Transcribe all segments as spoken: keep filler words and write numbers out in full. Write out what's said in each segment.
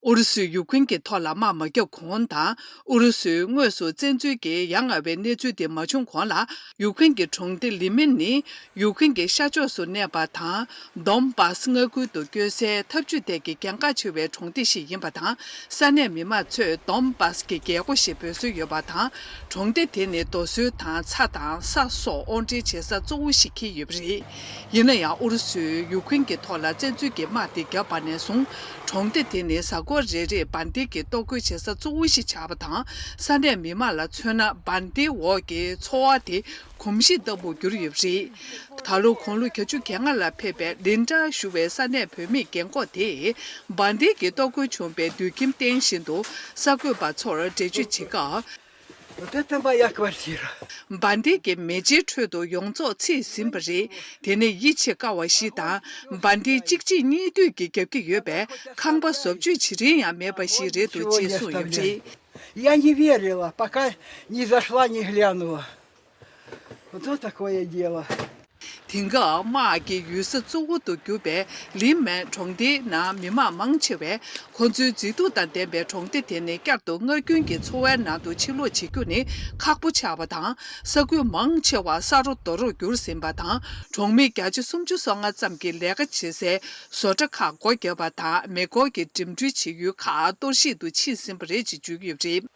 ཨུ་རུ་སུས་ཡུཀ་རེན་གྱི་ཐོག་ལ་དམག་མ་བརྒྱབ་གོང་དང་། ཨུ་རུ་སུས་དངོས་སུ་བཙན་འཛུལ་གྱི་ཡ་ང་བའི་གནས་ཚུལ་དེ་མ་བྱུང་གོང་ལ། ཡུཀ་རེན་གྱི་གྲོང་སྡེ་ལི་མན་ནི་ཡུཀ་རེན་གྱི་ཤར་ཕྱོགས་སུ་གནས་པ་དང་། དོམ་པཱ་སི་མངའ་ཁུལ་དུ་བསྐྱོད་སའི་འཐབ་ཇུས་ཐད་ཀྱི་གལ་འགངས་ཆེ་བའི་གྲོང་སྡེ་ཞིག་ཡིན་པ་དང་། ས་གནས་མི་མང་ཚོས་དོམ་པཱ་སི་གི་རྒྱལ་སྒོ་ཞེས་འབོད་སྲོལ་ཡོད་པ་དང་། གྲོང་སྡེ་དེ་ནི་རྡོ་སོལ་དང་ཚྭ་དང་ས་སོགས་དབོར་འདྲེན་བྱེད་ས་གཙོ་བོ་ཞིག་འཁེལ་ཡོད་པ་རེད། ཡིན་ན་ཡང་། ཨུ་རུ་སུས་ཡུཀ་རེན་གྱི་ཐོག་ལ་བཙན་འཛུལ་གྱི་དམག་དེ་བརྒྱབ་པ་ནས་བཟུང་། གྲོང་སྡེ་དེ་ནི་གཟའ་འཁོར་རེ་རེར་འབར་མདེལ་གྱི་གཏོར་རྒོལ་བྱེད་ས་གཙོ་བོ་ཞིག་ཆགས་པ་དང་། ས་གནས་མི་མང་ལ་མཚོན་ན། འབར་མདེལ་འོག་གི་འཚོ་བ་དེ་གོམས་གཤིས་ལྟ་བུར་གྱུར་ཡོད་པ་རེད། ད་ལོ་དགུང་ལོ་བརྒྱད་ཅུ་གྱ་ལྔ་ལ་ཕེབས་པའི་ལིན་ཏྲ་ཞུ་བའི་ས་གནས་བུད་མེད་རྒན་འཁོགས་དེས། འབར་མདེལ་གྱི་གཏོར་རྒོལ་བྱུང་བའི་དུད་ཁྱིམ་སྟེང་བཞིན་དུ་གསར་འགོད་པ་ཚོར་འགྲེལ་བརྗོད་བྱེད་སྐབས། Вот это моя квартира. འབར་མདེལ་གྱི་མེ་ལྕེའི་ཁྲོད་དུ་ཡོངས་རྫོགས་ཚིག་ཟིན་པ་རེད། དེ་ནི་ཡིད་ཆེས་དཀའ་བ་ཞིག་དང་། འབར་མདེལ་གཅིག་རྗེས་གཉིས་མཐུད་ཀྱིས་བརྒྱབ་ཀྱི་ཡོད་པས། ཁང་པ་བཟོ་བཅོས་བྱེད་རིན་ཡང་མེད་པ་ཞིག་རེད་འདུག་ཅེས་གསུངས་ཡོད་པ་རེད། Я не верила, пока не зашла, не глянула. Вот такое дело. དེང་སྐབས་དམག་གི་ཡུལ་ས་གཙོ་བོ་དུ་གྱུར་པའི་ལིན་མན་གྲོང་སྡེའི་ནང་མི་མང་མང་ཆེ་བས། ཁོ་ཚོའི་མཛེས་སྡུག་དང་ལྡན་པའི་གྲོང་སྡེ་དེ་ནས་བསྐྱར་དུ་ངལ་རྐྱེན་གྱི་འཚོ་བའི་ནང་དུ་ཕྱིར་ལོག་བྱེད་རྒྱུ་ནི་ཁག་པོ་ཆགས་པ་དང་། ས་ཁུལ་མང་ཆེ་བ་ས་རོ་རྡོ་རོར་གྱུར་ཟིན་པ་དང་། གྲོང་མི་བརྒྱ་ཆ་སུམ་ཅུ་སོ་ལྔ་ཙམ་གྱིས་ལས་ཀ་བྱེད་སའི་བཟོ་གྲྭ་ཁག་སྒོ་བརྒྱབ་པ་དང་། མེ་འཁོར་གྱི་འགྲིམ་འགྲུལ་བྱེད་ཡུལ་ཁག་གཏོར་བཤིག་ཏུ་ཕྱིན་ཟིན་པ་རེད་ཅེས་བརྗོད་ཀྱི་ཡོད་པ་རེད།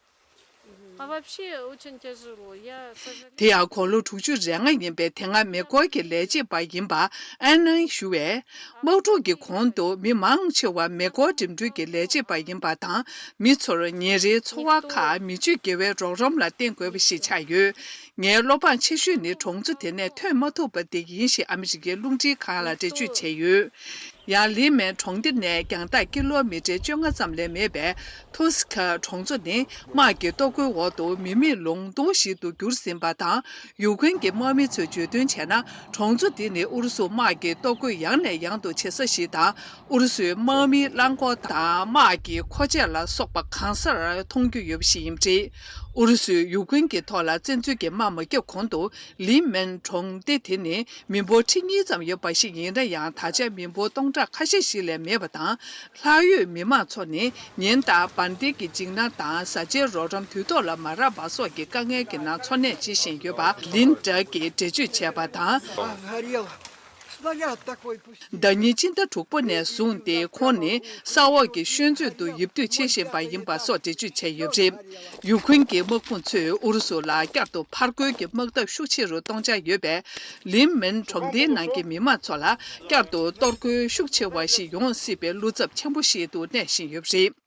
А вообще очень тяжело. Я, к сожалению. དེ་ཡང་། དགུང་ལོ་དྲུག་ཅུ་རེ་ལྔ་ཡིན་པའི་དེ་སྔ་མེ་འཁོར་གྱི་ལས་བྱེད་པ་ཡིན་པ་ཨན་ནན་ཞུ་བས། དམག་འཁྲུག་གི་གོང་དུ་མི་མང་ཆེ་བ་མེ་འཁོར་འགྲིམ་འགྲུལ་གྱི་ལས་བྱེད་པ་ཡིན་པ་དང་། མི་ཚོར་ཉིན་རེའི་འཚོ་བ་ཁག་མི་སྤྱོད་དགེ་བའི་རོགས་རམ་ལ་བརྟེན་དགོས་པ་ཞིག་ཆགས་ཡོད། ངའི་བློ་ཕངས་ཆེ་ཤོས་ནི་གྲོང་ཚོ་དེ་ནས་ཐོན་མ་ཐུབ་པ་དེ་ཡིན་ཞེས་ཨ་མི་རི་ཀའི་རླུང་འཕྲིན་ཁང་ལ་འགྲེལ་བརྗོད་བྱས་ཡོད། ཡང་། ལི་མན་གྲོང་སྡེ་ནས་རྒྱང་ཐག་ཀི་ལོ་མི་ཊར་བཅོ་ལྔ་ཙམ་ལས་མེད་པའི་ཐུ་སི་ཁ་གྲོང་ཚོ་ནི་དམག་གི་གཏོར་རྒོལ་འོག་ཏུ་མི་མེད་ལུང་སྟོང་ཞིག་ཏུ་གྱུར་ཟིན་པ་དང་། ཡུཀ་རེན་གྱི་དམག་མི་ཚོས་བརྗོད་དོན་བྱས་ན། གྲོང་ཚོ་འདི་ནི་ཨུ་རུ་སུ་དམག་གི་གཏོར་རྒོལ་ཡང་ནས་ཡང་དུ་བྱེད་ས་ཞིག་དང་། ཨུ་རུ་སུའི་དམག་མིའི་རླངས་འཁོར་དང་དམག་གི་མཁོ་ཆས་ལ་སོགས་པ་གང་སར་མཐོང་རྒྱུ་ཡོད་པ་ཞིག་ཡིན་པ་རེད། ཨུ་རུ་སུས་ཡུཀ་རེན་གྱི་ཐོག་ལ་བཙན་འཛུལ་གྱི་དམག་མ་བརྒྱབ་གོང་དུ། ལི་མན་གྲོང་སྡེ་དེ་ནི་མི་འབོར་ཁྲི་གཉིས་ཙམ་ཡོད་པ་ཞིག་ཡིན་ན་ཡང་། ད་ཆ་མི་འབོར་སྟོང་ཕྲག་ཁ་ཤས་ཤིག་ལས་མེད་པ་དང་། ལྷག་ཡོད་མི་མང་ཚོ་ནི་ཉིན་ལྟར་འབར་མདེལ་གྱི་འཇིགས་སྣང་དང་། བཟའ་བཅའི་རོགས་རམ་དུས་ཐོག་ལ་མ་རག་པ་སོགས་ཀྱི་དཀའ་ངལ་གྱི་ནང་འཚོ་གནས་བྱེད་བཞིན་ཡོད་པ་ལིན་ཏྲ་གིས་འགྲེལ་བརྗོད་བྱས་པ་དང་། ཟླ་ཉིན་སྤྱི་ཟླ་དྲུག་པ་ནས་བཟུང་སྟེ་ཁོང་ནི་ས་འོག་གི་ཤོད་མཛོད་དུ་ཡིབ་སྡོད་བྱེད་བཞིན་པ་ཡིན་པ་སོགས་འགྲེལ་བརྗོད་བྱས་ཡོད་པ་རེད། ཡུཀ་རེན་གྱི་དམག་དཔུང་ཚོས་ཨུ་རུ་སུ་ལ་བསྐྱར་དུ་ཕར་རྒོལ་གྱི་དམག་འཐབ་ཤུགས་ཆེ་རུ་གཏོང་འཆར་ཡོད་པས། ལིན་མིན་གྲོང་སྡེའི་ནང་གི་མི་མང་ཚོ་ལ་བསྐྱར་དུ་གཏོར་རྒོལ་ཤུགས་ཆེ་བ་ཞིག་ཡོང་སྲིད་པའི་བློ་འཚབ་ཆེན་པོ་ཞིག་ཏུ་གནས་བཞིན་ཡོད་པ་རེད།